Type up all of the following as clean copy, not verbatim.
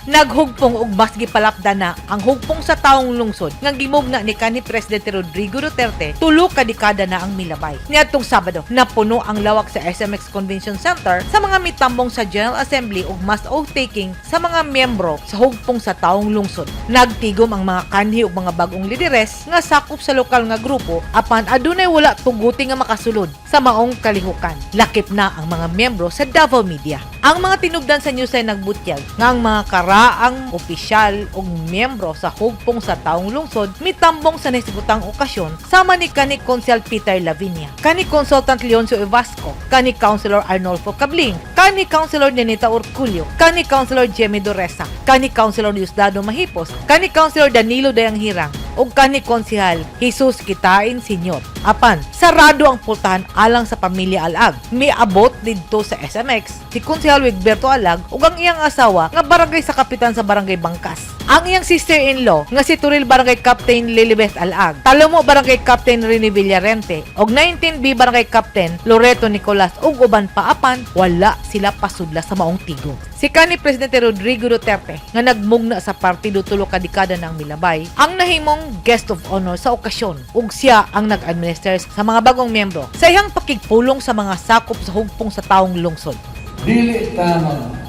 Naghugpong og mas gipalapda na ang Hugpong sa Taong Lungsod nga gimugna ni kanhi Presidente Rodrigo Duterte 3 ka dekada na ang milabay. Niadtong Sabado, napuno ang lawak sa SMX Convention Center sa mga mitambong sa General Assembly ug mass oath taking sa mga miyembro sa Hugpong sa Taong Lungsod. Nagtigom ang mga kanhi ug mga bagong lideres nga sakop sa lokal nga grupo, apan adunay wala tuguti nga makasulod sa maong kalihukan. Lakip na ang mga miyembro sa Davao Media. Ang mga tinubdan sa Newsline nagbutyag nga ang mga karaang opisyal ug miyembro sa Hugpong sa Taong Lungsod mitambong sa nahisgutang okasyon sama ni kanhi Konsehal Peter Lavinia, kanhi Consultant Leoncio Evasco, kanhi Councilor Arnolfo Cabling, kanhi Councilor Nenita Orcullo, kanhi Councilor Jemmy Dureza, kanhi Councilor Diosdado Mahipos, kanhi Councilor Danilo Dayanghirang, ug kanhi Konsehal Jesus Quitain Sr. Apan, sarado ang pultahan alang sa pamilya Al-ag. Miabot didto sa SMX si Konsehal Wigberto Al-ag ug ang iyang asawa nga barangay sa kapitan sa Barangay Bangkas. Ang iyang sister-in-law nga si Toril Barangay Captain Lilibeth Al-ag, Talomo Barangay Captain Rene Villarente ug 19B Barangay Captain Loreto Nicolas ug uban pa, apan wala sila pasudla sa maong tigom. Si kanhi Presidente Rodrigo Duterte nga nagmugna sa partido 3 ka dekada ng milabay ang nahimong guest of honor sa okasyon ug siya ang nag-administer sa mga bagong miyembro sa iyang pakigpulong sa mga sakop sa Hugpong sa Taong Lungsod. Dili ta mag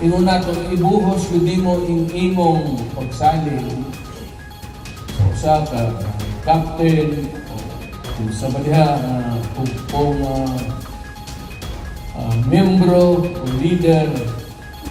ingon nato, ibuhos gud nimo ing imong pagsalig sa usa ka captain o kung sa baliha hugpong miyembro o leader.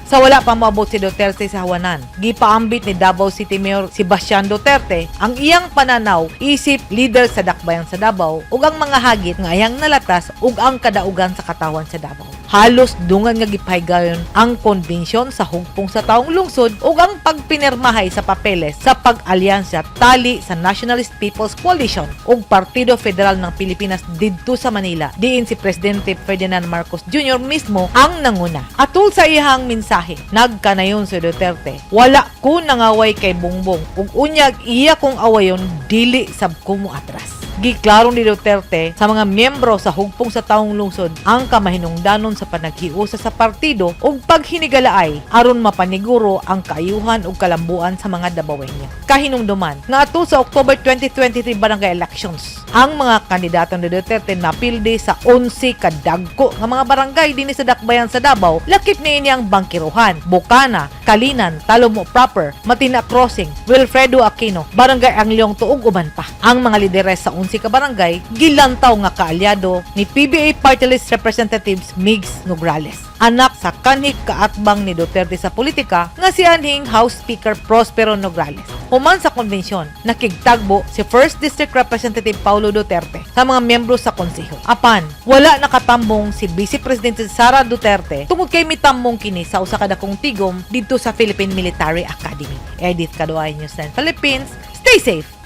Sa wala pa moabot si Duterte sa hawanan, gipaambit ni Davao City Mayor Sebastian Duterte ang iyang pananaw isip leader sa dakbayan sa Davao ug ang mga hagit nga iyang nalatas ug ang kadaugan sa katawan sa Davao. Halos dungan nga gipahigayon ang konbensyon sa Hugpong sa Taong Lungsod ug ang pagpinirmahay sa papeles sa pag-alyansa tali sa Nationalist People's Coalition ug Partido Federal ng Pilipinas didto sa Manila, diin si Presidente Ferdinand Marcos Jr. mismo ang nanguna. Atul sa iyang mensahe, nagkanayon si Duterte, "Wala ko nangaway kay Bongbong ug unyag iya kong awayon, dili sab ko mo atras." Giklaro ni Duterte sa mga miyembro sa Hugpong sa Taong Lungsod ang kamahinungdanon sa panaghiusa sa partido ug paghinigalaay aron mapaniguro ang kaayuhan ug kalambuan sa mga Dabawenyo. Kahinungduman nga ato sa October 2023 barangay elections, ang mga kandidato ni Duterte napildi sa 11 kadagko nga mga barangay dinhi sa dakbayan sa Davao, lakip niini ang Bangkerohan, Bocana, Calinan, Talomo Proper, Matina Crossing, Wilfredo Aquino, Barangay Angliong 2 ug uban pa. Ang mga lideres sa 11 ka barangay gilantaw nga kaalyado ni PBA Party List Representatives Migs Nograles, anak sa kanhi kaatbang ni Duterte sa politika nga si anhing House Speaker Prospero Nograles. Human sa konbensyon, nakigtagbo si First District Representative Paulo Duterte sa mga miyembro sa konseho. Apan, wala nakatambong si Vice Presidente Sara Duterte tungod kay mitambong kini sa usa ka dakong tigom didto sa Philippine Military Academy. Edith Caduay, News 9 Philippines. Stay safe.